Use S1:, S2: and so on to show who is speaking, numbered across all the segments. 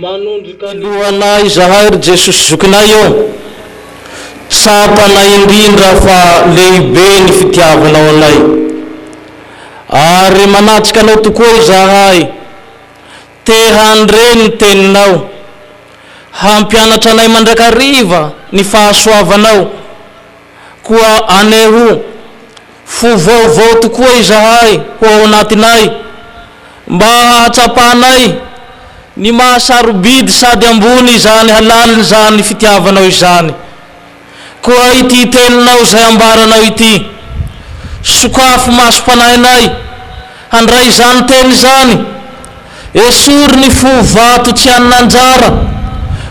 S1: Manondrika ny.
S2: Lohanay izahay ry Jesosy zokinay ô! Tsapanay indrindra fa lehibe ny fitiavanao anay. Ary manatrika anao tokoa izahay, te handre ny teninao. Hampianatra anay mandrakariva ny fahasoavanao. Koa aneho fo vaovao tokoa izahay ho ao anatinay, mba hahatsapanay ny maha sarobidy sady ambony izany halalin'izany fitiavanao izany. Koa ity teninao izay ambaranao ity, sokafy masom-panahinay handray izany teny izany, Esory ny fo vato tsy hanana anjara,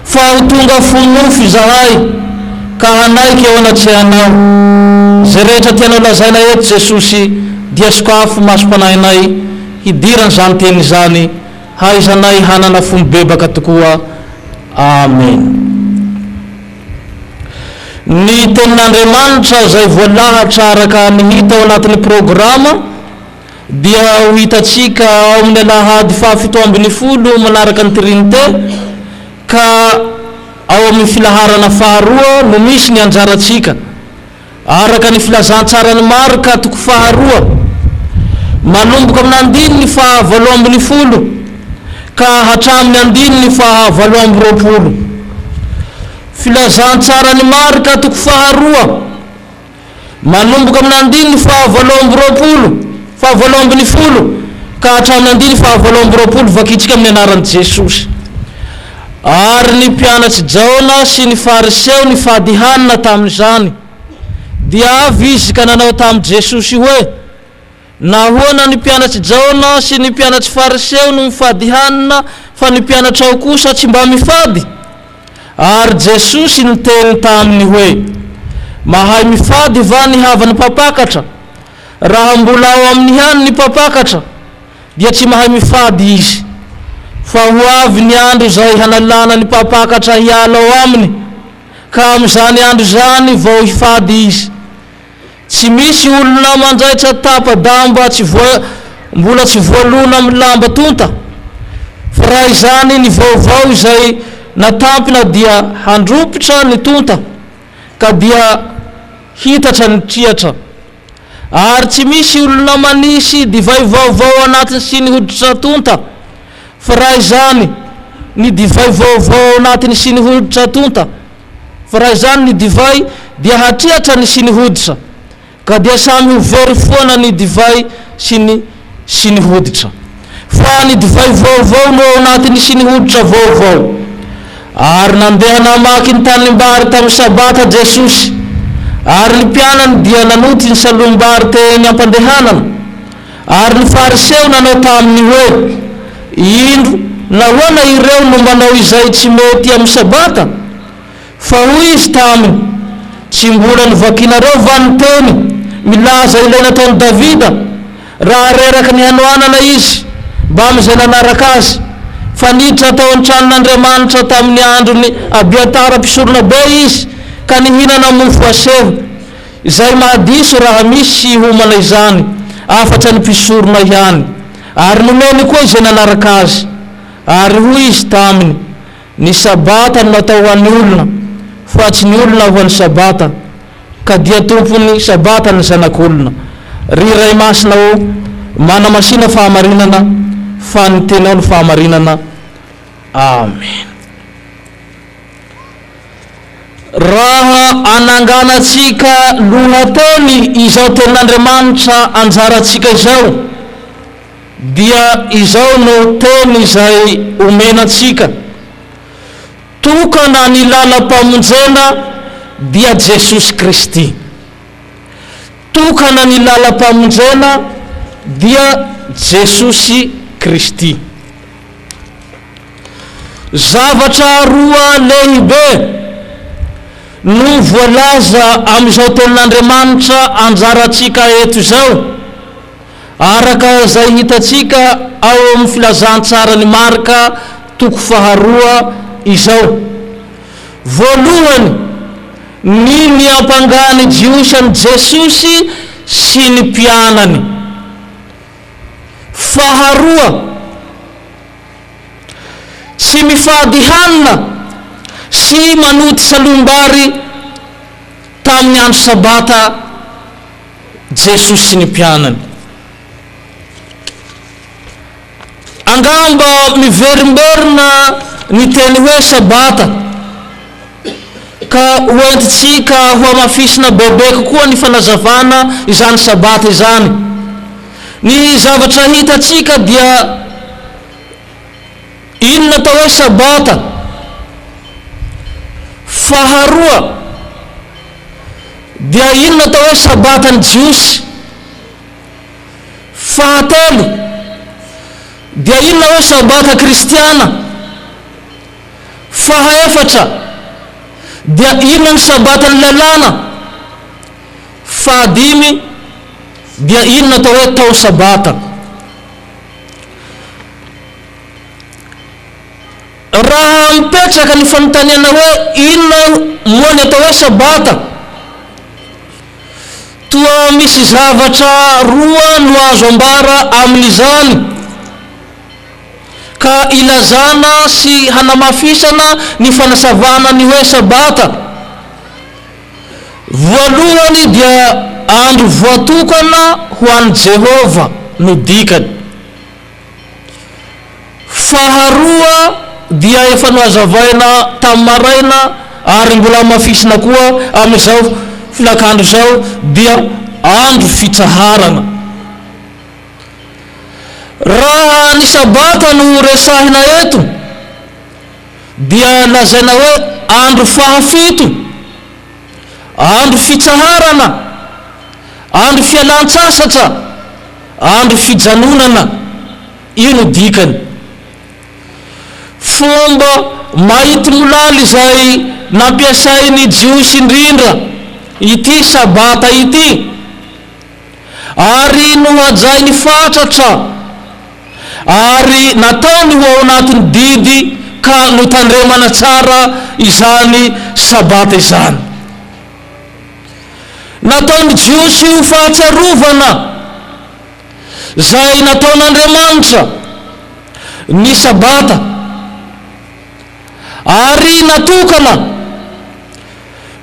S2: fa ho tonga fo nofo izahay, ka hanaiky eo anatrehanao. Izay rehetra tianao lazaina eto Jesosy, dia sokafo masom-panahinay hidiran'izany teny izany, hahaizanay hanana fo mibebaka tokoa. Amen. Ny Tenin'Andriamanitra izay voalahatra araka ny hita ao anatin'ny programa, dia ho hitantsika ao amin'ny alahady fahafito ambinifolo manaraka ny Trinite ka ao amin'ny filaharana faharoa no misy ny anjarantsika, araka ny filazantsaran'i Marka toko faharoa, manomboka amin'ny andininy fahavalo ambinifolo ka hatramin'ny andininy fahavalo amby roapolo. Filazantsaran'i Marka toko faharoa. Manomboka amin'ny andininy fahavalo amby roapolo, fahavalo ambinifolo, ka hatramin'ny andininy fahavalo amby roapolo, vakintsika amin'ny anaran'i Jesosy. Ary ny mpianatr'i Jaona sy ny Fariseo nifady hanina tamin'izany. Dia avy izy ka nanao tamin'i Jesosy hoe, Nahoana ny mpianatr'i Jaona sy ny mpianatr'i Fariseo no mifady hanina, fa ny mpianatrao kosa tsy mba mifady? Ary Jesosy niteny taminy hoe, Mahay mifady va ny havan'ny mpampakatra? Raha mbola ao aminy ihany ny mpampakatra, dia tsy mahay mifady izy. Fa ho avy ny andro izay hanalana ny mpampakatra hiala ao aminy, ka amin'izany andro izany vao hifady izy. Tsy misy olona manjaitra tapa-damba tsy voa mbola tsy voalona amin'ny lamba tonta, fa raha izany ny vaovao izay natampina dia handrompitra ny tonta, ka dia hitatra ny triatra. Ary tsy misy olona manisy divay vaovao anatin'ny siny hoditra tonta, fa raha izany ny divay vaovao ao anatin'ny siny hoditra tonta, Fa raha izany ny divay dia hatriatra ny siny hoditra, ka dia samy ho very foana ny divay sy ny siny hoditra. Fa ny divay vaovao no ao anatin'ny siny hoditra vaovao. Ary nandeha namaky ny tanimbary tamin'ny Sabata Jesosy, ary ny mpianany dia nanoty ny salohim-bary teny am-pandehanana. Ary ny Fariseo nanao taminy hoe, Indro, nahoana ireo no manao izay tsy mety amin'ny Sabata? Fa hoy Izy taminy, Tsy mbola novakinareo va ny teny milaza ilay nataon'i Davida, raha reraky ny hanoanana izy, mbamin'izay nanaraka azy, fa niditra tao an-tranon'Andriamanitra tamin'ny andron'i Abiatara mpisoronabe izy, ka nihinana mofo aseho, Izay mahadiso raha misy homana izany, afatsy ny mpisorona ihany. Ary nomeny koa izay nanaraka azy. Ary hoy izy taminy, Ny Sabata no natao ho an'ny olona, fa tsy ny olona ho an'ny Sabata, ka dia tompon'ny Sabata ny Zanak'olona. Ry Ray Masina ô, manamasina fahamarinana, fa ny Tenao no fahamarinana. Amena. Raha ananganantsika lohateny izao Tenin'Andriamanitra anjarantsika izao, dia izao no teny izay omena antsika, Tokana ny lalam-pamonjena dia Jesosy Kristy. Tokana ny lalam-pamonjena dia Jesosy Kristy. Zavatra roa lehibe no voalaza amin'izao Tenin'Andriamanitra anjarantsika eto izao, araka izay hitantsika ao amin'ny Filazantsaran'i Marka toko faharoa izao. Voalohany, ny niampangan'ny Jiosy an'i Jesosy sy ny mpianany. Faharoa, Tsy mifady hanina sy manoty salohim-bary tamin'ny andro Sabata Jesosy sy ny mpianany. Angamba miverimberina ny teny hoe Sabata, ka hoentintsika hohamafisina bebe kokoa ny fanazavana izany Sabata izany. Ny zavatra hitantsika dia inona atao hoe Sabata? Faharoa dia inona atao hoe Sabatan'ny Jiosy? Fahatelo, dia inona hoe Sabata kristiana? Fahaefatra, dia inona ny Sabatan'ny lalàna? Fahadimy, dia inona atao hoe tao Sabata? Raha mipetraka ny fanontaniana hoe inona moa ny atao hoe Sabata? Toa misy zavatra roa no azo ambara amin'izany, ka ilazana sy hanamafisana ny fanasavana ny hoe Sabata. Voalohany dia andro voatokana ho an'i Jehovah no dikany. Faharoa dia efa nohazavaina tamin'ny maraina ary mbola hamafisina koa amin'izao folakandro izao dia andro fitsaharana. Raha ny sabata no resahina eto dia lazaina hoe andro fahafito, andro fitsaharana, andro fialan-tsasatra, andro fijanonana. Io no dikany. Fomba mahitimolaly izay nampiasain'ny Jiosy indrindra ity Sabata ity, ary nohajainy fatratra ary nataony ho ao anatin'ny didy ka notandremana tsara izany Sabata izany. Nataon'ny Jiosy ho fahatsiarovana Izay nataon'Andriamanitra ny Sabata, ary natokana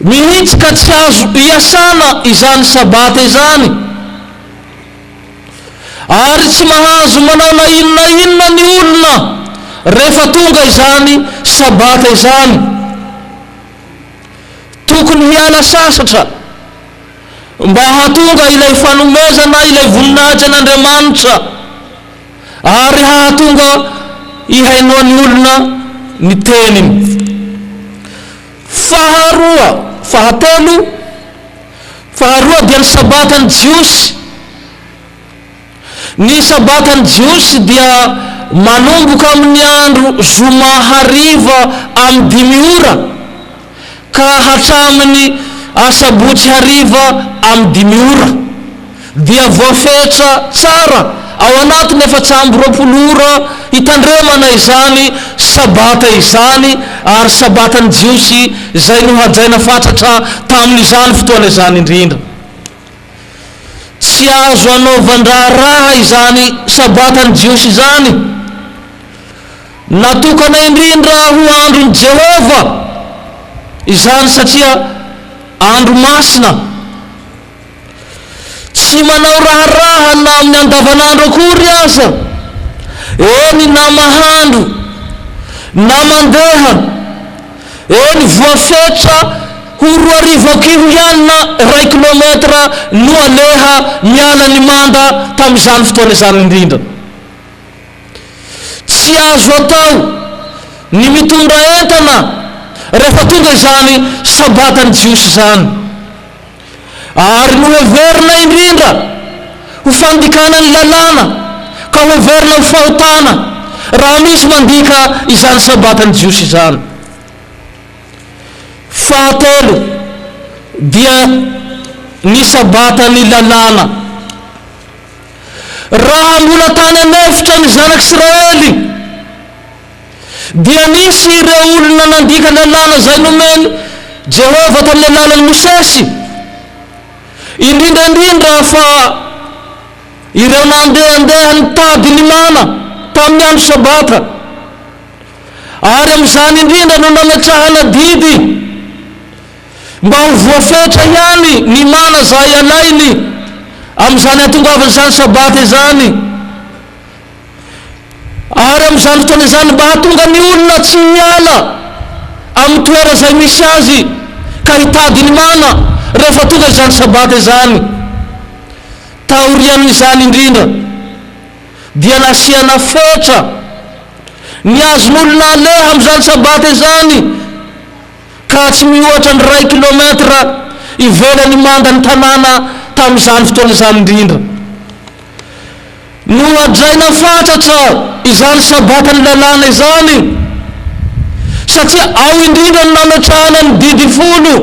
S2: mihitsy ka tsy azo iasana izany Sabata izany, ary tsy mahazo manao na inona inona ny olona rehefa tonga izany Sabata izany. Tokony hiala sasatra. Mba hahatonga ilay fanomezana ilay voninahitra an'Andriamanitra ary hahatonga hihainoan'ny olona ny teniny. Faharoa, fahatelo, faharoa dia ny Sabatan'ny Jiosy. Ny Sabatan'ny Jiosy dia manomboka amin'ny andro zoma hariva amin'ny dimy ora ka hatramin'ny asabotsy hariva amin'ny dimy ora. Dia voafetra tsara ao anatin'ny 24 ora hitandremana izany Sabata izany ary Sabatan'ny Jiosy izay nohajaina fatratra tamin'izany fotoana izany indrindra. Tsy azo anaovan-draharaha izany Sabatan'ny Jiosy izany. Natokana indrindra ho andron'i Jehovah izany satria andro masina. Tsy manao raharaha na amin'ny andavanandro akory aza, eny na mahandro na mandeha. Eny, voafetra ho 2000 ankiho ihany na iray kilometra no aleha miala ny manda tamin'izany fotoana izany indrindra. Tsy azo atao ny mitondra entana rehefa tonga izany Sabatan'ny Jiosy izany. Ary noheverina indrindra ho fandikana ny lalàna ka hoheverina ho fahotana raha misy mandika izany Sabatan'ny Jiosy izany. Fahatelo dia ny Sabatan'ny lalàna. Raha mbola tany an'efitra ny zanak'Israely, dia nisy ireo olona nandika lalàna izay nomen'i Jehovah tamin'ny alalan'i Mosesy, indrindra indrindra fa ireo nandehandeha nitady ny mana tamin'ny andro Sabata. Ary amin'izany indrindra no nametrahana didy mba ho voafetra ihany ny mana izay alainy amin'izany hatongavan'izany Sabata izany. Ary amin'izany fotoana izany mba hahatonga ny olona tsy hiala amin'ny toerana izay misy azy ka hitady ny mana rehefa tonga izany Sabata izany. Taorian'izany indrindra dia nasiana fetra ny azon'olona aleha amin'izany Sabata izany ka tsy mihoatra ny iray kilometre ivelan'ny mandan'ny tanàna tamin'izany fotoana izany indrindra. Nohajaina fatratra izany Sabatan'ny Lalàna izany, satria ao indrindra no nametrahana ny Didy Folo.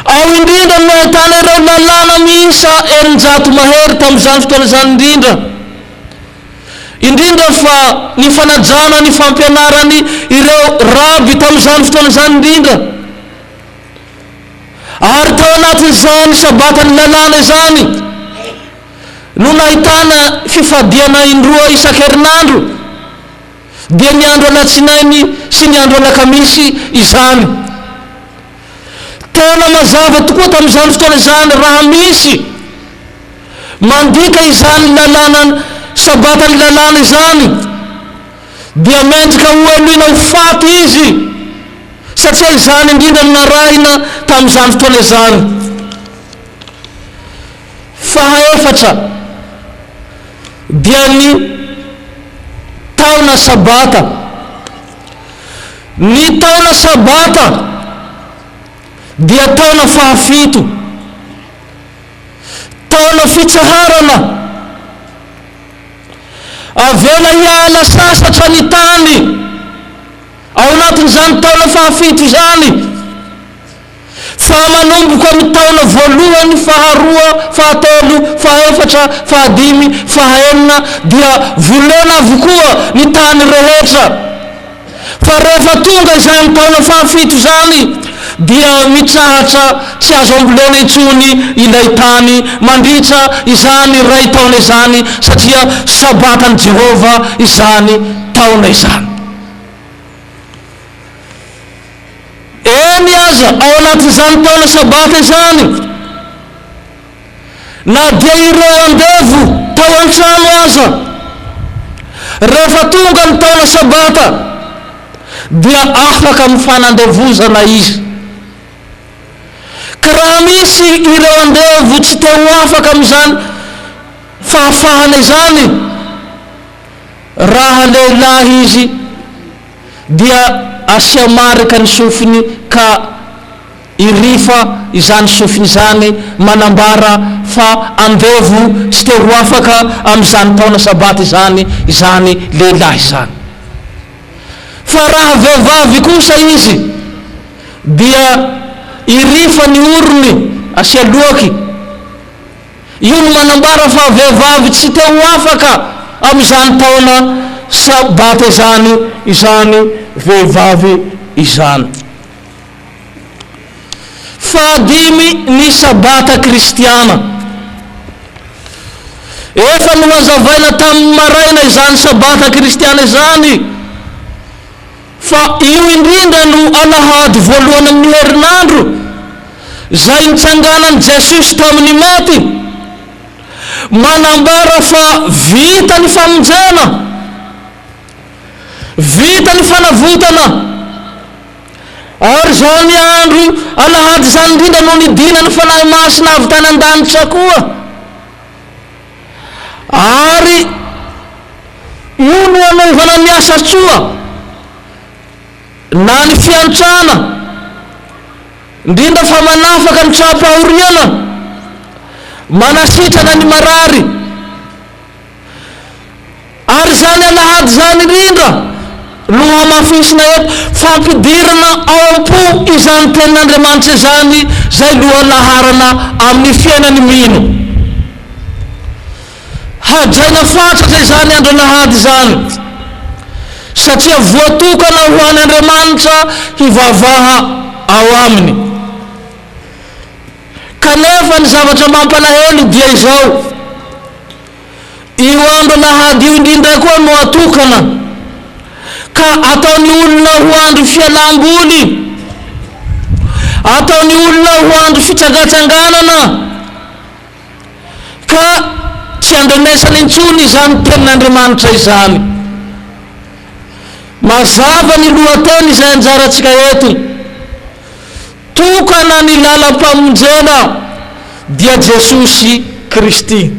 S2: Ao indrindra no nahitana ireo lalàna miisa 600 mahery tamin'izany fotoana izany indrindra. Indrindra fa ny fanajana ny fampianarany ireo raby tamin'izany fotoana izany indrindra. Ary tao anatin'izany Sabatan'ny Lalàna izany no nahitana fifadiana indroa isan-kerinandro, dia ny andro alatsinainy sy ny andro alakamisy izany. Tena mazava tokoa tamin'izany fotoana izany raha misy mandika izany lalàna Sabatan'ny Lalàna izany dia mendrika hoheloina ho faty izy. Satria izany indrindra no narahina tamin'izany fotoana izany. Fahaefatra dia ny taona Sabata. Ny taona Sabata dia taona fahafito, taona fitsaharana. Avela hiala sasatra ny tany. Ao anatin'izany taona fahafito izany, fa manomboka amin'ny taona voalohany, faharoa, fahatelo, fahaefatra, fahadimy, fahaenina dia volena avokoa ny tany rehetra. Fa rehefa tonga izany taona fahafito izany dia mitsahatra tsy azo ambolena intsony ilay tany mandritra izany iray taona izany satria Sabatan'i Jehovah izany taona izany. Eny aza, ao anatin'izany taona Sabata izany, na dia ireo andevo tao an-trano aza, rehefa tonga ny taona Sabata, dia afaka amin'ny fanandevozana izy. Ka raha misy ireo andevo tsy te ho afaka amin'izany fahafahana izany, Raha lehilahy izy dia asia marika ny sofiny ka irifa izany sofiny izany manambara fa andevo tsy te ho afaka amin'izany taona sabata izany izany lehilahy izany. Fa raha vehivavy kosa izy dia irifa ny orony asia loaky. Io no manambara fa vehivavy tsy te ho afaka amin'izany taona Sabata izany izany vehivavy izany. Fahadimy ny Sabata kristiana. Efa nohazavaina tamin'ny maraina izany Sabata kristiana izany. Fa io indrindra no alahady voalohany amin'ny herinandro izay nitsanganan'i Jesosy tamin'ny maty, manambara fa vita ny famonjena, vita ny fanavotana, ary izany andro alahady izany indrindra no nidinan'ny Fanahy Masina avy tany an-danitra koa. Ary io no anaovana ny asa soa na ny fiantrana, indrindra fa manafaka ny tra-pahoriana, manasitrana ny marary. Ary izany alahady izany indrindra no hamafisina eto, fampidirana ao am-po izany tenin'Andriamanitra izany izay lohalaharana amin'ny fiainan'ny mino. Hajaina fatratra izany andro alahady izany satria voatokana ho an'Andriamanitra hivavaha ao aminy. Kanefa ny zavatra mampalahelo dia izao, Io andro alahady io indrindra koa no atokana. Ka ataon'ny olona ho andro fialam-boly, ataon'ny olona ho andro fitsangatsanganana, ka tsy andrenesana intsony izany tenin'Andriamanitra izany. Mazava ny lohateny izay anjarantsika eto. Tokana ny lalam-pamonjena dia Jesosy Kristy.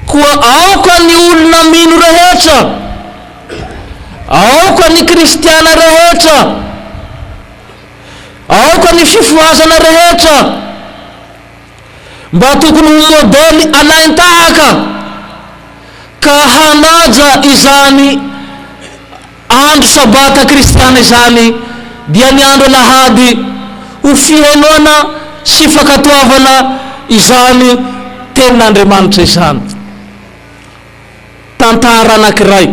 S2: Koa aoka ny olona mino rehetra, aoka ny kristiana rehetra, aoka ny fifohazana rehetra mba tokony ho modely alain-tahaka ka hanaja izany Andro Sabata kristiana izany dia ny andro alahady ho fihenoana sy fankatoavana izany Tenin'Andriamanitra izany. Tantara anankiray.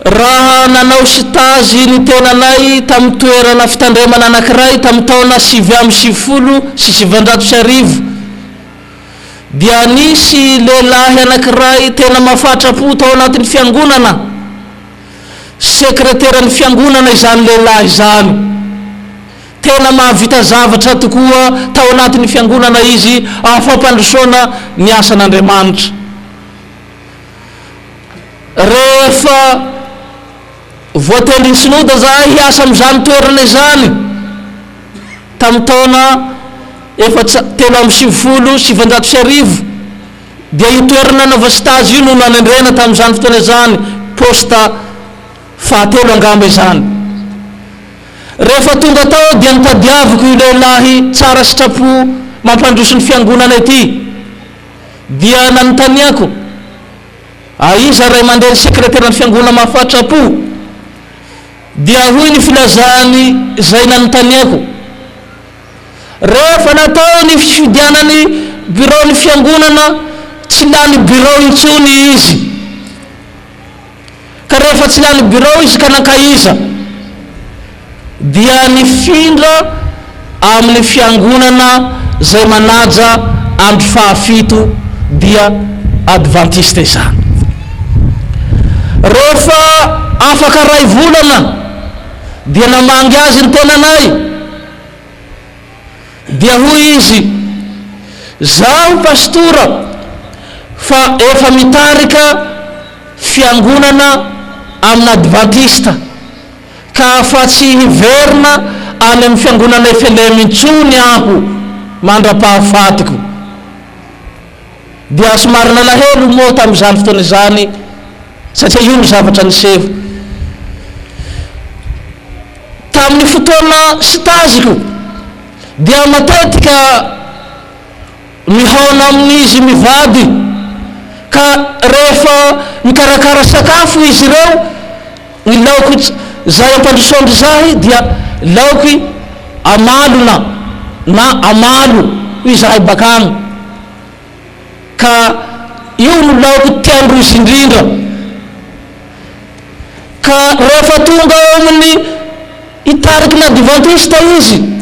S2: Raha nanao sitazy ny tenanay tamin'ny toerana fitandremana anankiray tamin'ny taona 1999, dia nisy lehilahy anankiray tena mafatra-po tao anatin'ny fiangonana, sekreteran'ny fiangonana izany lehilahy izany. Tena mahavita zavatra tokoa tao anatin'ny fiangonana izy amin'ny fampandrosoana ny asan'Andriamanitra. Rehefa voatendrin'ny synoda izahay hiasa amin'izany toerana izany, Tamin'ny taona efatsa, 1993 dia io toerana nanaova stage io no nanendrena tamin'izany fotoana izany, poste fahatelo angamba izany. Rehefa tonga tao dia notadiaviko io lehilahy tsara sitrapo mampandroso ny fiangonana ity. Dia nanontaniako, Aiza ray aman-dreny sekreteran'ny fiangonana mahafatra-po? Dia hoy ny filazany izay nanontaniako, Rehefa natao ny fifidianany biraon'ny fiangonana, tsy lany birao intsony izy. Ka rehefa tsy lany birao izy ka nankaiza? Dia nifindra amin'ny fiangonana izay manaja andro fahafito dia Advantista izany. Rehefa afaka iray volana dia namangy azy ny tenanay dia hoy izy, Zaho pastora fa efa mitarika fiangonana amina Advantista. Ka fa tsy hiverina any amin'ny fiangonana FLM intsony aho mandra-pahafatiko. Dia somary nalahelo moa tamin'izany fotoana izany satria io no zavatra niseho. Tamin'ny fotoana sitaziko dia matetika mihaona amin'izy mivady ka rehefa mikarakara sakafo izy ireo, Ny laoky zay ampandrosoan-dry zahy dia laoky amalona na amalo hoy izahay bakany ka io no laoky tian-drozy indrindra ka rehefa tonga ao amin'ny hitariky ny advantista izy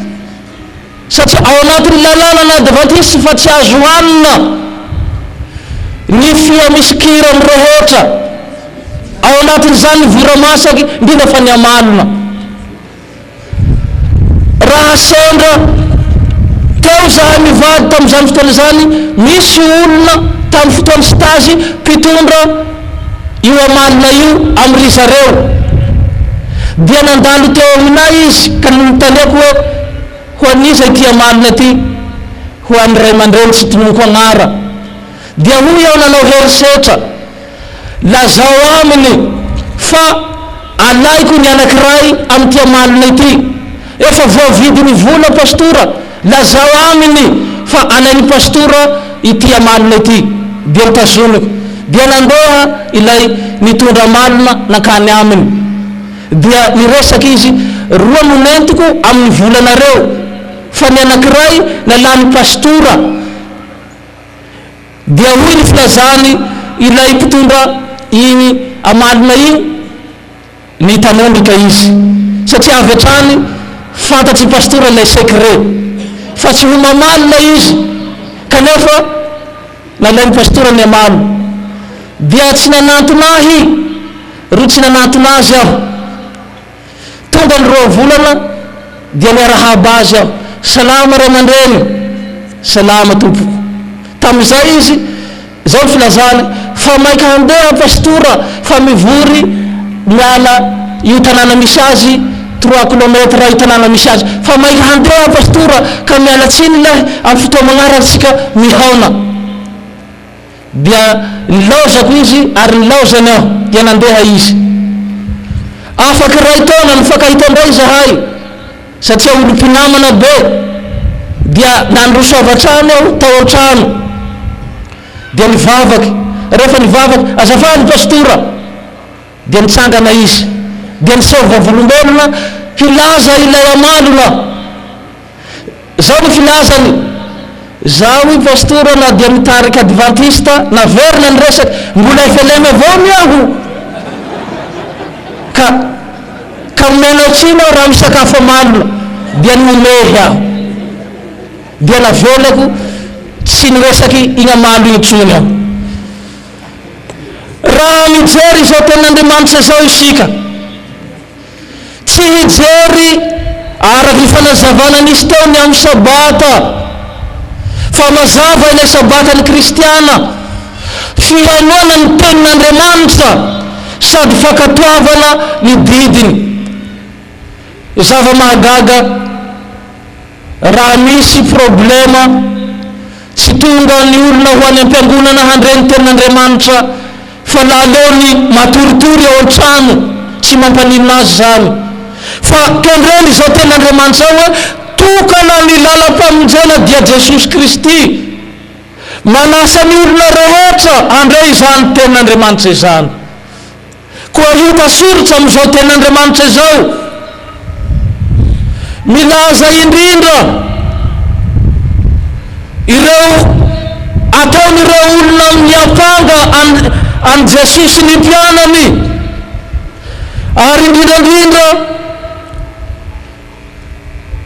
S2: Satria ao anatin'ny lalàna ny Advantista fa tsy azo hanina ny fia misy kirany rehetra, ao anatin'izany ny voramasaky, indrindra fa ny amalona. Raha sendra teo izahay mivady tamin'izany fotoana izany, misy olona tamin'ny fotoan'ny stage mpitondra io amalona io amin-dry zareo. Dia nandalo teo aminay izy ka nanontaniako hoe, Ho an'iza ity amalona ity? Ho an'ny ray aman-dreny tsy tononiko agnara. Dia hoy aho nanao herisetra, Lazao aminy fa alaiko ny anankiray amin'ity amalona ity. Efa voavidin'ny vola pastora, lazao aminy fa alain'ny pastora ity amalona ity. Dia notazoniko. Dia nandeha ilay nitondra amalona nankany aminy. Dia niresaka izy, Roa no nentiko amin'ny volanareo, fa ny anankiray nalan'ny pastora. Dia hoy ny filazany ilay mpitondra iny amalona iny, Nitanondrika izy, satria avy hatrany fantatr'i pastora ilay secret, fa tsy ho mamalona izy, kanefa nalain'ny pastora ny amalo. Dia tsy nanantona ahy ro tsy nanantona azy aho. Tonga ny roa volana dia niarahaba azy aho, Salama ray aman-dreny! Salama tompoko. Tamin'izay izy, izao ny filazany, fa maika handeha pastora fa mivory miala io tanàna misy azy, trois kilomètres io tanàna misy azy, fa maika handeha pastora ka miala tsiny lahy amin'ny fotoa magnaraka tsika mihaona. Dia nilaozako izy ary nilaozany aho, dia nandeha izy. Afaka iray taona nifankahita indray izahay, satria olom-pinamana be, dia nandroso avy hatrany aho tao an-trano, dia nivavaka. Rehefa nivavaka, azafady pastora! Dia nitsangana izy, dia niseho vavolombelona hilaza ilay amalona. Zao ny filazany, Zaho io pastora na dia mitarika advantista, naverina ny resaka, mbola FLM avao ny aho ka ka omenao tsiny aho raha misakafo amalona, dia nihomehy aho, dia navelako tsy niresaky igny amalo igny intsony aho. Raha mijery izao tenin'Andriamanitra izao isika, Tsy hijery araka ny fanazavana nisy teo ny amin'ny Sabata, fa mazava ilay Sabatan'ny Kristiana, fihainoana ny Tenin'Andriamanitra sady fankatoavana ny didiny. Zava-mahagaga. Raha misy problema, tsy tonga ny olona ho any am-piangonana handre ny tenin'Andriamanitra fa aleony matoritory ao an-trano, tsy mampaninona azy izany. Fa tendreny izao tenin'Andriamanitra izao hoe, tokana ny lalam-pamonjena dia Jesosy Kristy. Manasa ny olona rehetra handre izany tenin'Andriamanitra izany. Koa hita soritra amin'izao Tenin'Andriamanitra izao, milaza indrindra ireo ataon'ireo olona miampanga an'i Jesoa sy ny mpianany, ary indrindra indrindra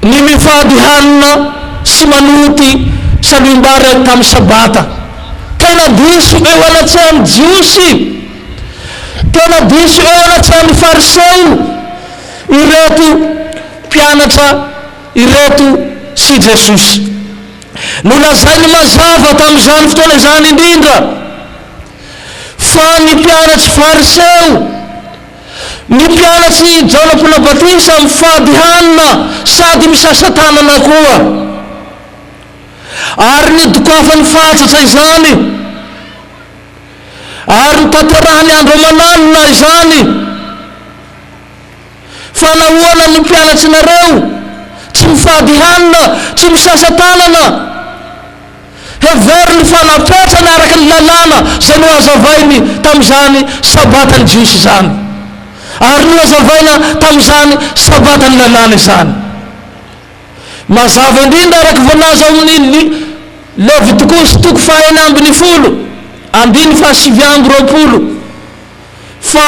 S2: Ny mifady hanina sy manoty salohim-bary tamin'ny Sabata. Tena diso eo anatrehan'ny Jiosy, tena diso eo anatrehan'ny Fariseo ireto mpianatra ireto sy Jesosy. Nolazainy mazava tamin'izany fotoana izany indrindra fa ny mpianatr'i Fariseo, Ny mpianatr'i Jaona Mpanao Batisa mifady hanina sady misasa tanana koa. Ary nidokafany fatratra izany, ary notanterahany andro aman'alina izany. Fa nahoana ny mpianatrinareo tsy mifady hanina, tsy misasa tanana? Heveriny fa napetrany araka ny lalàna izay nohazavainy tamin'izany Sabatan'ny Jiosy izany, ary nohazavaina tamin'izany Sabatan'ny lalàna izany. Mazava indrindra araka voalaza ao amin'ny Levitikosy toko faha 16, andininy faha 29, fa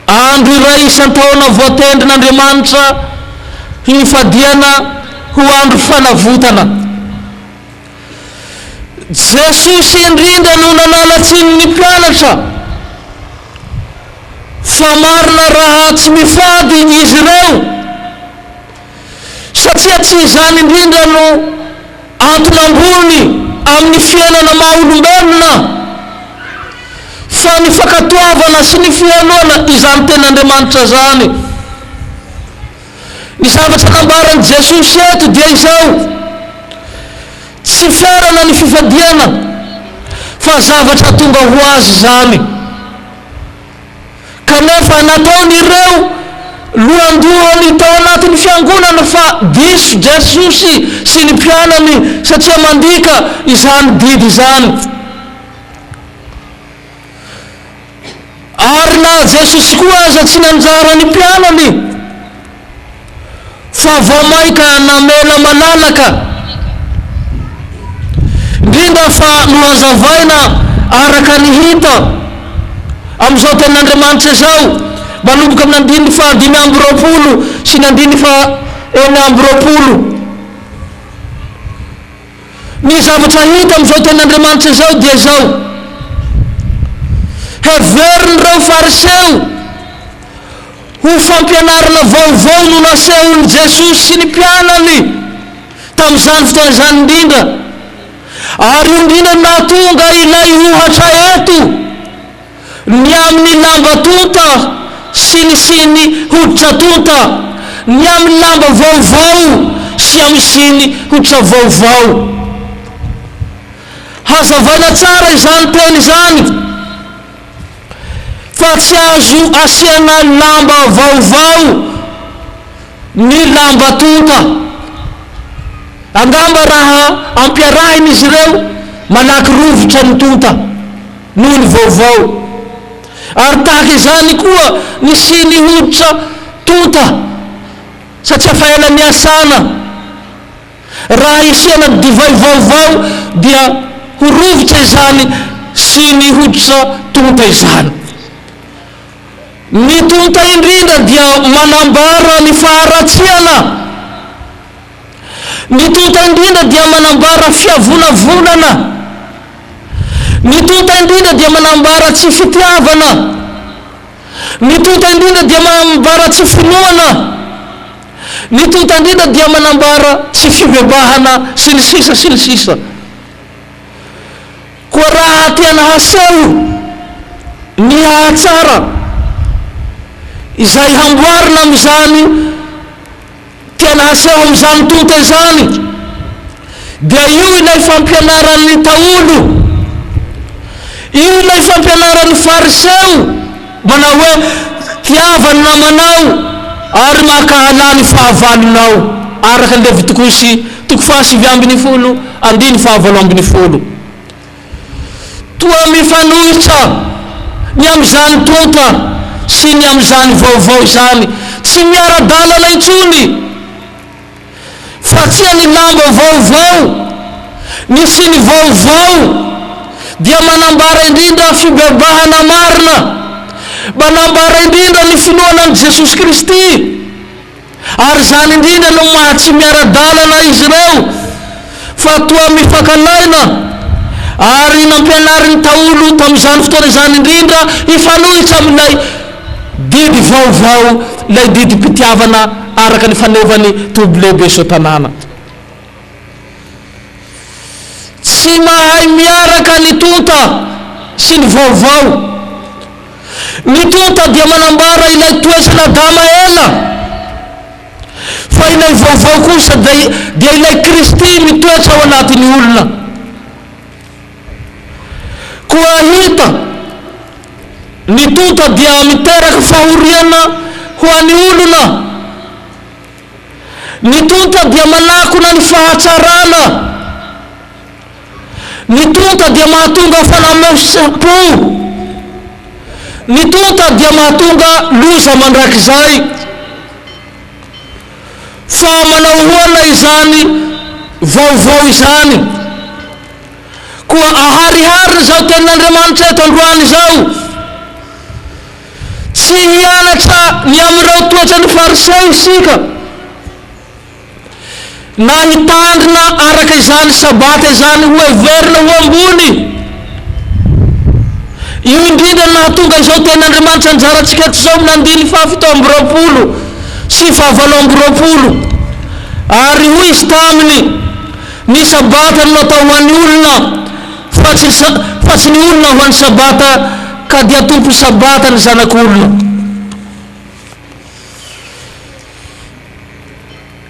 S2: andro iray isan-taona voatendrin'Andriamanitra hifadiana ho andro fanavotana. Jesosy indrindra no nanala tsiny ny mpianatra fa marina raha tsy mifady izy ireo, satria tsy izany indrindra no antony ambony amin'ny fiainana maha olombelona, fa ny fankatoavana sy ny fihainoana izany tenin'Andriamanitra izany. Ny zavatra nambaran'i Jesosy eto dia izao, Tsy ferana ny fifadiana, fa zavatra tonga ho azy izany. Kanefa nataon'ireo lohandohany tao anatin'ny fiangonana fa diso Jesosy sy ny mpianany satria mandika izany didy izany. Ary na Jesosy koa aza tsy nanjara ny mpianany fa vao mainka namela malalaka, indrindra fa nohazavaina araka ny hita amin'izao tenin'Andriamanitra izao, manomboka amin'ny andininy faha 25 sy ny andininy faha 26. Ny zavatra hita amin'izao tenin'Andriamanitra izao dia izao. Heverin'ireo Fariseo ho fampianarana vaovao no nasehon'i Jesosy sy ny mpianany tamin'izany fotoana izany indrindra, ary io indrindra no nahatonga ilay ohatra eto ny amin'ny lamba tonta sy ny siny hoditra tonta, ny amin'ny lamba vaovao sy amin'ny siny hoditra vaovao. Hazavaina tsara izany teny izany fa tsy azo asiana lamba vaovao ny lamba tonta. Angamba raha ampiarahina izy ireo, malaky rovitra ny tonta noho ny vaovao. Ary tahaka izany koa ny siny hoditra tonta satria fa ela niasana. Raha isiana divay vaovao dia ho rovitra izany sy ny hoditra tonta izany. Ny tonta indrindra dia manambara ny faharatsiana. Ny tonta indrindra dia manambara fiavonavonana. Ny tonta indrindra dia manambara tsy fitiavana. Ny tonta indrindra dia manambara tsy finoana. Ny tonta indrindra dia manambara tsy fibebahana sy ny sisa sy ny sisa. Koa raha tiana haseho ny hahatsara izay hamboarina amin'izany tiana haseho amin'izany tonta izany dia io ilay fampianaran'ny Ntaolo, io ilay fampianaran'ny Fariseo manao hoe tiava ny namanao ary mankahalà ny fahavalonao, araka ny Levitikosy toko faha-19 andiny faha-18. Toa mifanohitra ny amin'izany tonta sy ny amin'izany vaovao izany, tsy miara-dalana intsony. Fa tsia ny lamba vaovao, ny siny vaovao dia manambara indrindra fibebahana marina, manambara indrindra ny finoana an'i Jesosy Kristy, ary izany indrindra no maha tsy miara-dalana izy ireo fa toa mifankalaina, ary nampianarin'ny Ntaolo tamin'izany fotoana izany indrindra hifanohitra amin'ilay Didy vaovao ilay didim-pitiavana araka ny fanevan'ny toby lehibe Soatanàna. Tsy mahay miaraka ny tonta sy ny vaovao. Ny tonta dia manambara ilay toetran'Adama ela, fa ilay vaovao kosa dia ilay Kristy mitoetra ao anatin'ny olona. Koa hita, ny tonta dia miteraka fahoriana ho an'ny olona. Ny tonta dia manakona ny fahatsarana. Ny tonta dia mahatonga fanamafisam-po. Ny tonta dia mahatonga loza mandrakizay. Fa manao ahoana izany vaovao izany? Koa aharihariny izao tenin'Andriamanitra eto androany izao. Tsy hianatra ny amin'ireo toetran'ny Fariseo isika, na hitandrina araka izany Sabata izany ho heverina ho ambony. Io indrindra no nahatonga izao tenin'Andriamanitra anjarantsika eto izao amin'ny andininy fahafito amby roapolo sy fahavalo amby roapolo. Ary hoy izy taminy, Ny Sabata no natao ho an'ny olona, fa tsy fa tsy ny olona ho an'ny Sabata, ka dia tompon'ny Sabata ny Zanak'olona.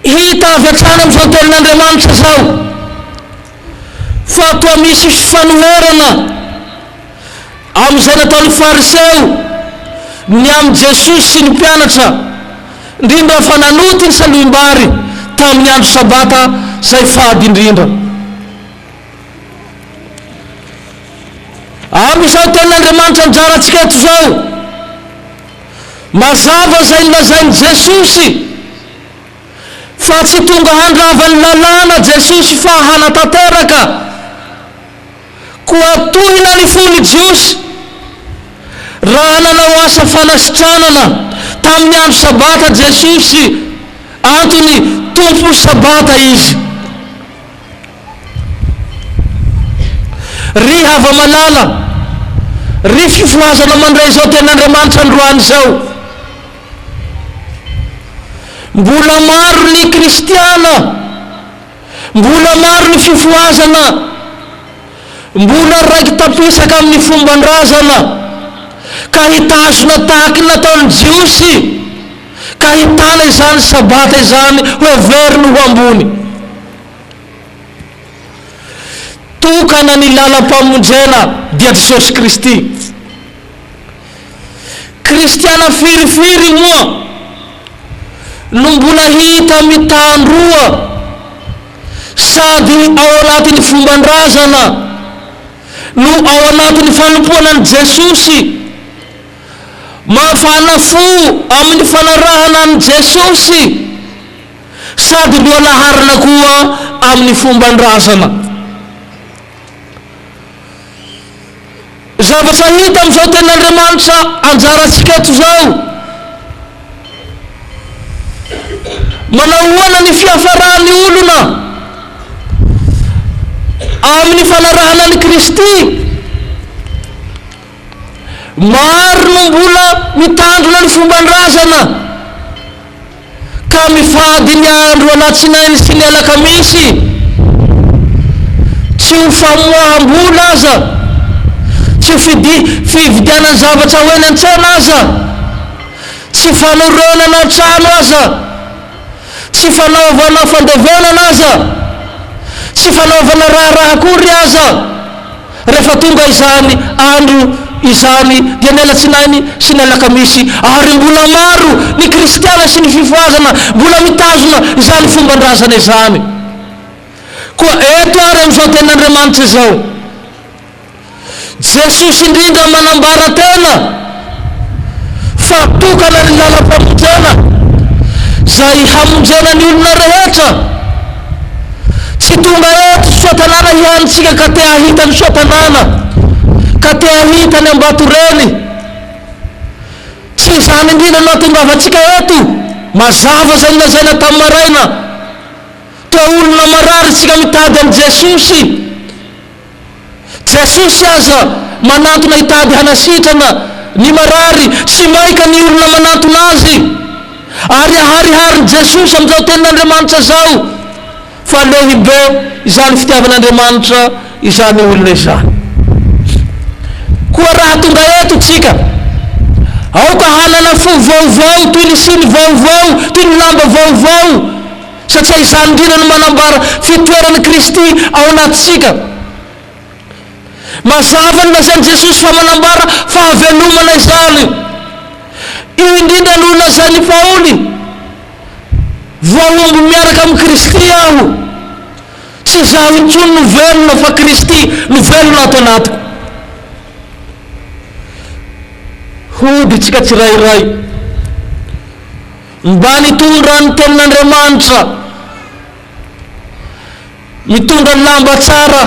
S2: Hita avy hatrany amin'izao tenin'Andriamanitra izao fa toa misy fifanoherana amin'izay nataon'ny Fariseo ny amin'i Jesosy sy ny mpianatra, indrindra fa nanoty ny salohim-bary tamin'ny andro Sabata izay fady indrindra. Amin'izao tenin'Andriamanitra anjarantsika eto izao, mazava izay nolazain'i Jesosy fa tsy tonga handrava ny lalàna Jesosy fa hanatanteraka. Koa tohina ny fon'ny Jiosy raha nanao asa fanasitranana tamin'ny andro Sabata Jesosy, antony, Tompon'ny Sabata Izy. Ry hava-malala, Ry fifohazana mandray izao tenin'Andriamanitra androany izao. Mbola maro ny kristiana, mbola maro ny fifohazana, mbola raiki-tapisaka amin'ny fomban-drazana, ka hitazona tahaky ny nataon'ny Jiosy, ka hitana izany Sabata izany ho heveriny ho ambony. Tokana ny lalam-pamonjena dia Jesosy Kristy. Kristiana firifiry moa no mbola hita mitandroa sady ao anatin'ny fomban-drazana no ao anatin'ny fanompoana an'i Jesosy. Mafana fo amin'ny fanarahana an'i Jesosy. Sady lohalaharana koa amin'ny fomban-drazana. Zavatra hita amin'izao tenin'Andriamanitra anjarantsika eto izao. Manao ahoana ny fiafaran'ny olona amin'ny fanarahana an'i Kristy? Maro no mbola mitandrina ny fomban-drazana. Ka mifady ny andro alatsinainy sy ny alakamisy, tsy ho famoaham-bola aza, tsy ho fidi, fividianana zavatra ho eny an-tsena aza, tsy fanorenana trano aza, tsy fanaovana fandevenana aza, tsy fanaovana raharaha akory aza. Rehefa tonga izany andro izany dia ny alatsinainy sy ny alakamisy ary mbola maro ny kristiana sy ny fifohazana mbola mitazona izany fomban-drazana izany. Koa eto ary amin'izao tenin'Andriamanitra izao, Jesosy indrindra manambara tena fa tokana ny lalam-pamonjena izay hamonjena ny olona rehetra. Tsy tonga eto Soatanàna ihany tsika ka te hahita ny Soatanàna, ka te hahita ny Ambatoreny. Tsy izany indrindra no ahatongavantsika eto. Mazava izay nolazaina tamin'ny maraina. Toa olona marary isika mitady an'i Jesosy. Jesosy aza manantona hitady hanasitrana ny marary sy maika ny olona manantona Azy. Ary ahariharin'i Jesosy amin'izao tenin'Andriamanitra izao fa lehibe izany fitiavan'Andriamanitra izany olona izany. Koa raha tonga eto tsika, aoka hanana fo vaovao toy ny siny vaovao, toy ny lamba vaovao, satria izany indrindra no manambara fitoeran'i Kristy ao anatintsika. Mazava ny lazain'i Jesosy fa manambara fahavelomana izany. Io indrindra no lazain'i Paoly, Voahombo miaraka amin'i Kristy aho. Tsy izaho intsony no velona fa Kristy no velona ato anatiko. Hody isika tsirairay. Mba nitondra ny tenin'Andriamanitra. Mitondra ny lamba tsara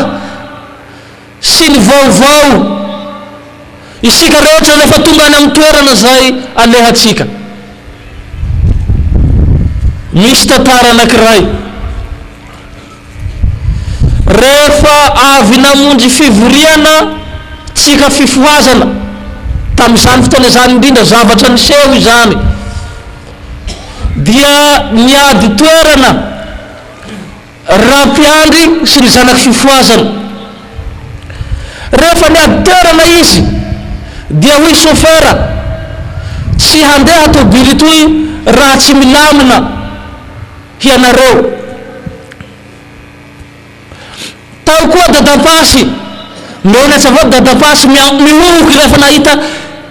S2: sy ny vaovao isika rehetra rehefa tonga any amin'ny toerana izay alehantsika. Misy tantara anankiray. Rehefa avy namonjy fivoriana tsika fifohazana, tamin'izany fotoana izany indrindra zavatra niseho izany, dia niady toerana Rampiandry sy ny zanaky fifohazana. Rehefa niady toerana izy dia hoy sofera, Tsy handeha tobily itoy raha tsy milamina hianareo. Tao koa Dadapasy, menatsa avao Dadapasy mihohoky rehefa nahita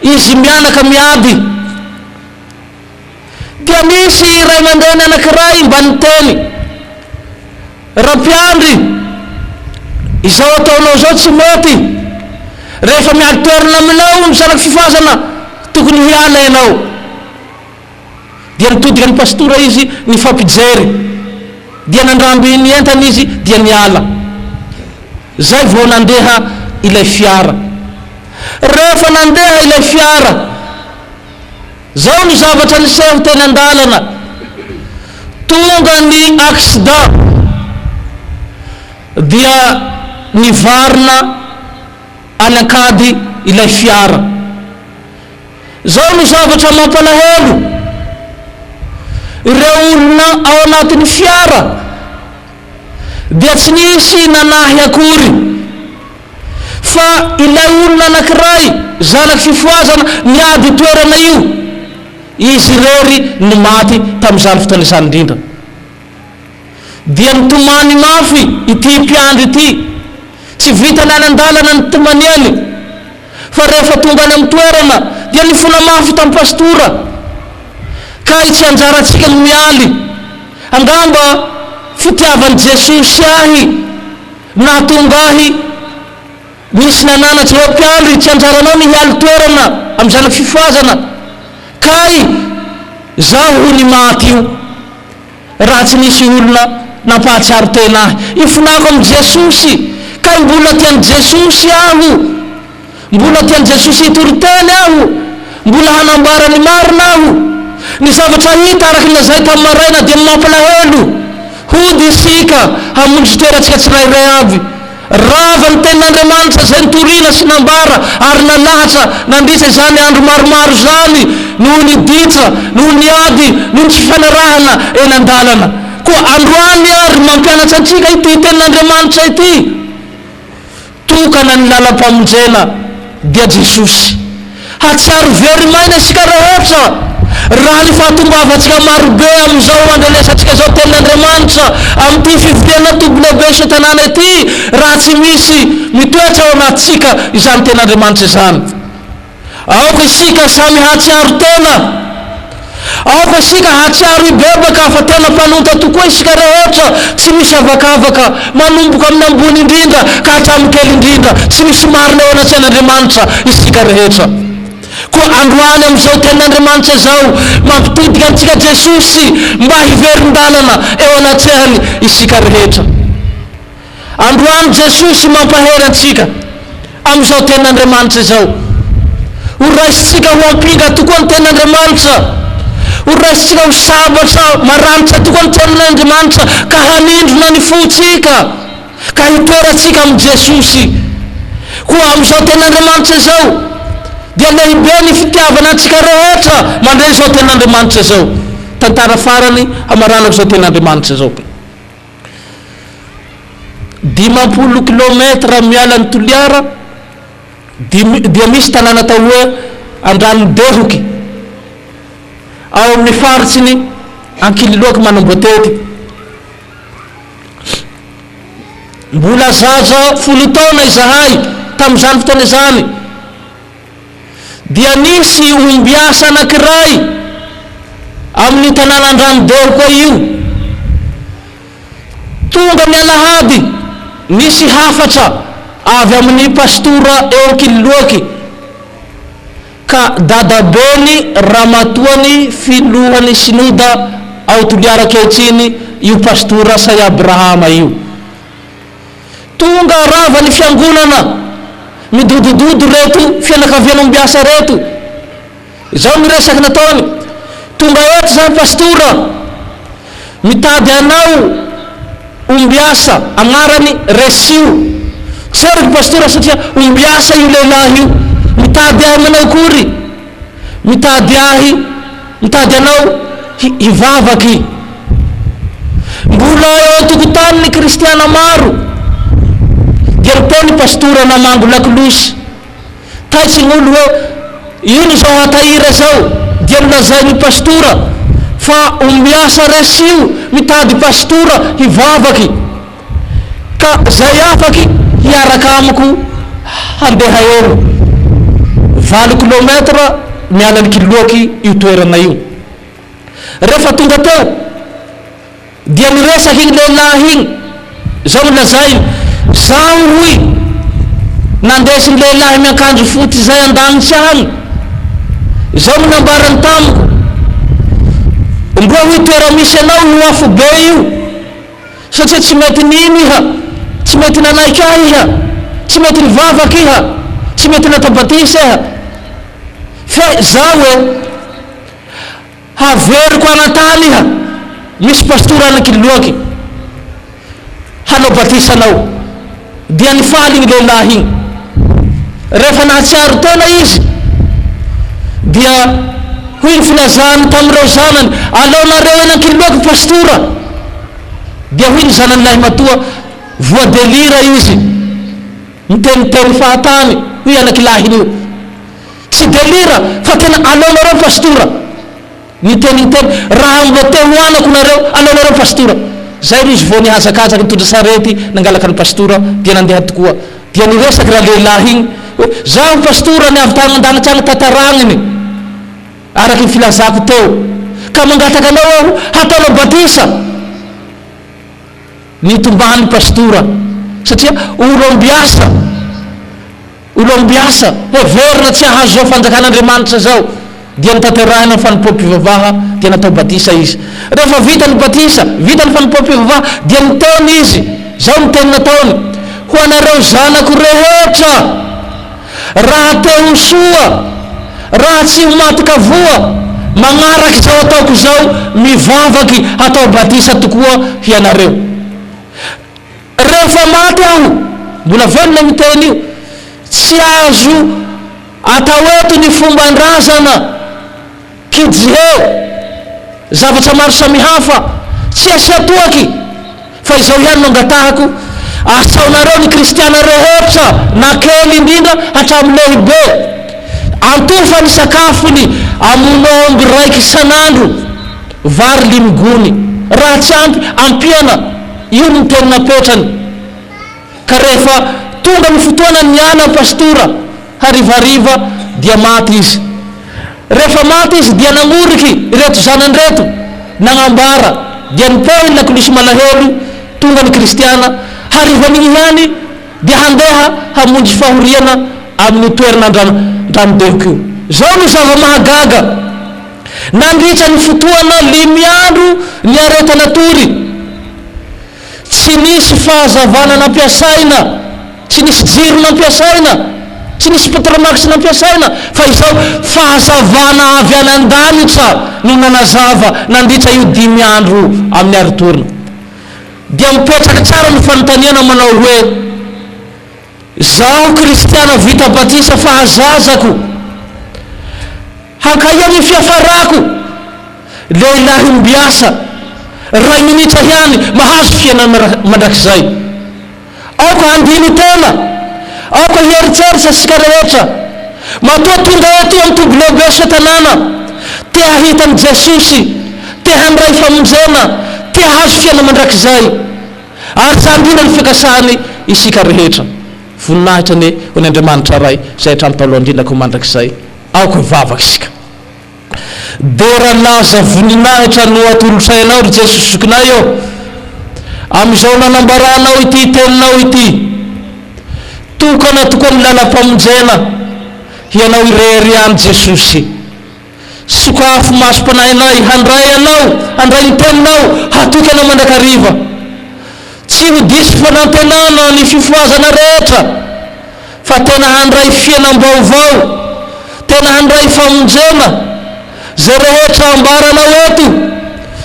S2: izy mianaka miady. Dia nisy ray aman-dreny anankiray mba niteny, Rampiandry, izao ataonao izao tsy mety. Rehefa miady toerana aminao ny zanaky fifazana, tokony hiala ianao. Dia nitodika ny pastora izy nifampijery. Dia nandramby ny entany izy dia niala. Zay vao nandeha ilay fiara. Rehefa nandeha ilay fiara, Zao no zavatra niseho teny an-dalana, tonga ny accident dia nivarina any an-kady ilay fiara. Izao no zavatra mampalahelo, ireo olona ao anatin'ny fiara dia tsy nisy nanahy akory fa ilay olona anankiray zanaky fifohazana niady io toerana io, izy irery no maty tamin'izany fotoana izany indrindra. Dia nitomany mafy ity mpiandry ity. Tsy vitany any an-dalana ny nitomaniany, fa rehefa tonga any amin'ny toerana dia nifona mafy tamin'ny pastora. Kay tsy anjarantsika ny mialy. Angamba fitiavan'i Jesosy ahy nahatonga ahy nisy nananatra hoe mpiandry, tsy anjaranao ny hialy toerana amin'ny zanaky fifohazana. Kay zaho hoy ny maty io. Raha tsy nisy olona nampahatsiaro tena ahy hifonako amin'i Jesosy, kay mbola tian'i Jesosy aho, mbola tian'i Jesosy hitory teny aho, mbola hanambara ny marina aho. Ny zavatra hita araka ny lazainy tamin'ny maraina dia mampalahelo. Hody isika hamonjy toerantsika tsirairay avy. Rava ny tenin'Andriamanitra izay notorina sy nambara ary nalahatra nandritra izany andro maromaro izany noho ny ditra, noho ny ady, noho ny tsy fifanarahana eny an-dalana. Koa androany ary mampianatra antsika ity tenin'Andriamanitra ity. Tokana ny lalam-pamonjena dia Jesosy. Hatsiaro very maina isika rehetra raha ny fahatongavantsika marobe amin'izao andrenesantsika izao tenin'Andriamanitra amin'ity fivoriana toby lehibe isan-tanàna ity raha tsy misy mitoetra ao anatintsika izany tenin'Andriamanitra izany. Aoka isika samy hahatsiaro tena. Aoka isika hahatsiaro hibebaka fa tena mpanota tokoa isika rehetra, tsy misy avakavaka, manomboka amin'ny ambony indrindra ka hatramin'ny kely indrindra, tsy misy marina eo anatrehan'Andriamanitra isika rehetra. Koa androany amin'izao tenin'Andriamanitra izao, mampitodika antsika Jesosy mba hiverin-dalana eo anatrehany isika rehetra. Androany Jesosy mampahery antsika amin'izao tenin'Andriamanitra izao. Ho raisintsika ho ampinga tokoa ny tenin'Andriamanitra. Ho raisintsika ho sabatra maranitra tokoa ny tenin'Andriamanitra ka hanindrona ny fontsika ka hitoerantsika amin'i Jesosy. Koa amin'izao tenin'Andriamanitra izao dia lehibe ny fitiavana antsika rehetra mandre izao tenin'Andriamanitra izao. Tantara farany hamaranako izao tenin'Andriamanitra izao. 50 kilaometatra miala an'i Toliara dia misy tanàna atao hoe Andranodehoky, ao amin'ny faritry ny Ankililoaky Manamboatety. Mbola zaza folo taona izahay tamin'izany fotoana izany. Dia nisy ombiasa anankiray amin'io tanàna Andranodeho koa io. Tonga ny alahady, nisy hafatra avy amin'ny pastora eo Ankililoaky, ka dadabeny ramatoany filohan'ny synoda ao Toliara ankehitriny io pastora Say Abrahama io. Tonga rava ny fiangonana, midodododo reto fianakaviana ombiasa reto. Izao ny resaky nataony, tonga eto zany pastora, mitady anao ombiasa, agnarany Resio. Tseriko pastora satria ombiasa io lehilahy io, mitady ahy manao akory? Mitady ahy, mitady anao hivavaky. Mbola eo an-tokotany ny kristiana maro dia niteny pastora namango lakolosy. Taitry ny olo hoe ino izao hatahira izao dia nolazain'ny pastora fa ombiasa resio mitady pastora hivavaky ka zay afaky hiaraka amiko handeha eo. Valo kilomètre miala ny Kiloaky io toerana io. Rehefa tonga teo dia niresaka iny lehilahy iny, izao no lazainy, Zaho hoy nandesin'ny lehilahy miankanjo fotsy izay an-danitra any, izao no nambarany tamiko, Ndroa hoy toera-misy anao io afobe io, satria tsy mety nino iha, tsy mety nanaiky ahy iha, tsy mety nivavaka iha, tsy mety natao batisa iha, fe zaho e, Haveriko anan-tany iha, misy pastora any Ankililoaky hanao batisa anao. Dia nifaly igny lehilahy igny. Rehefa nahatsiaro tena izy, dia hoy ny filazany tamin'ireo zanany, Aleonareo eny an-kililoako pastora. Dia hoy ny zanany lahimatoa, Voadelira izy, miteniteny fahatany, hoy anakilahiny io. Tsy delira fa tena aleonareo pastora. Niteniteny, raha mba te ho anako nareo, aleonareo pastora. Zay ry izy vao nihazakazaka nitondra sarety nangalaka ny pastora dia nandeha tokoa. Dia niresaky ralehilahy igny hoe, zaho pastora ny avy tany andanitra agny tantaragniny araky ny filazako teo ka mangataka anao aho hataonao batisa. Nitomany pastora satria olom-biasa. Olom-biasa, heverina tsy hahazo izao fanjakan'Andriamanitra izao, dia notanterahina ny fanompoam-pivavaha, dia natao batisa izy. Rehefa vita ny batisa, vita ny fanompoam-pivavaha, dia niteny izy, izao ny teny nataony, Ho anareo zanako rehetra, raha te ho soa, raha tsy ho maty kavoa, magnaraka izao ataoko izao, mivavaky hatao batisa tokoa hianareo. Rehefa maty aho, mbola velona io teny io, tsy azo atao eto ny fomban-drazana, kijihe, zavatra maro samihafa, tsy asia toaky, fa izao ihany no angatahako, asaonareo ny kristiana rehetra, na kely indrindra hatramin'ny lehibe, antofa ny sakafony, amono omby raiky isan'andro, vary limy gony, raha tsy ampy, ampiana. Io no teny napetrany. Ka rehefa tonga ny fotoana niala pastora harivariva dia maty izy. Rehefa maty izy dia nagnoriky ireto zanany ireto nagnambara dia nipohy ny lakolosy malahelo tonga ny kristiana harivan'igny ihany dia handeha hamonjy fahoriana amin'io toerana Andranodehoka io. Zao no zava-mahagaga. Nandritra ny fotoana limy andro niaretana tory, tsy nisy fahazavana nampiasaina, tsy nisy jiro nampiasaina, tsy nisy petromax nampiasaina, fa izao fahazavana avy any an-danitra no nanazava nandritra io dimy andro amin'ny aritorina. Dia mipetraka tsara ny fanontaniana manao hoe, Izaho kristiana vita batisa fahazazako, hankaia ny fiafarako? Lehilahy ombiasa, ray minitra ihany mahazo fiainana mandrakizay. Aoka handini-tena, aoka hieritreritra isika rehetra. Matoa tonga eto amin'ny toby lehibe sy tanàna, te hahita an'i Jesosy, te handray famonjena, te hahazo fiainana mandrakizay. Ary tsy handrina ny fikasany isika rehetra. Voninahitra anie ho an' Andriamanitra Ray izay hatramin'ny taloha indrindra ka ho mandrakizay. Aoka hivavaka isika. Dera laza voninahitra no atolotray Anao ry Jesosy Zokinay ô, amin'izao nanambaranao ity Teninao ity. Tokana tokoa ny lalam-pamonjena, Hianao irery ihany Jesosy. Sokafy masom-panahinay handray Anao, handray ny Teninao, hatoky Anao mandrakariva. Tsy ho diso fanantenana ny fifohazana rehetra, fa tena handray fiainam-baovao, tena handray famonjena. Izay rehetra ambaranao eto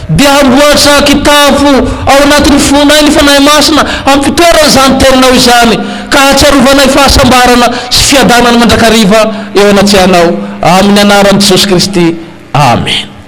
S2: dia hamboatra kitapo ao anatin'ny fonay ny Fanahy Masina hampitoerana izany Teninao izany ka hahatsiarovanay fahasambarana sy fiadanana mandrakariva eo anatrehanao. Amin'ny anaran'i Jesosy Kristy. Amen.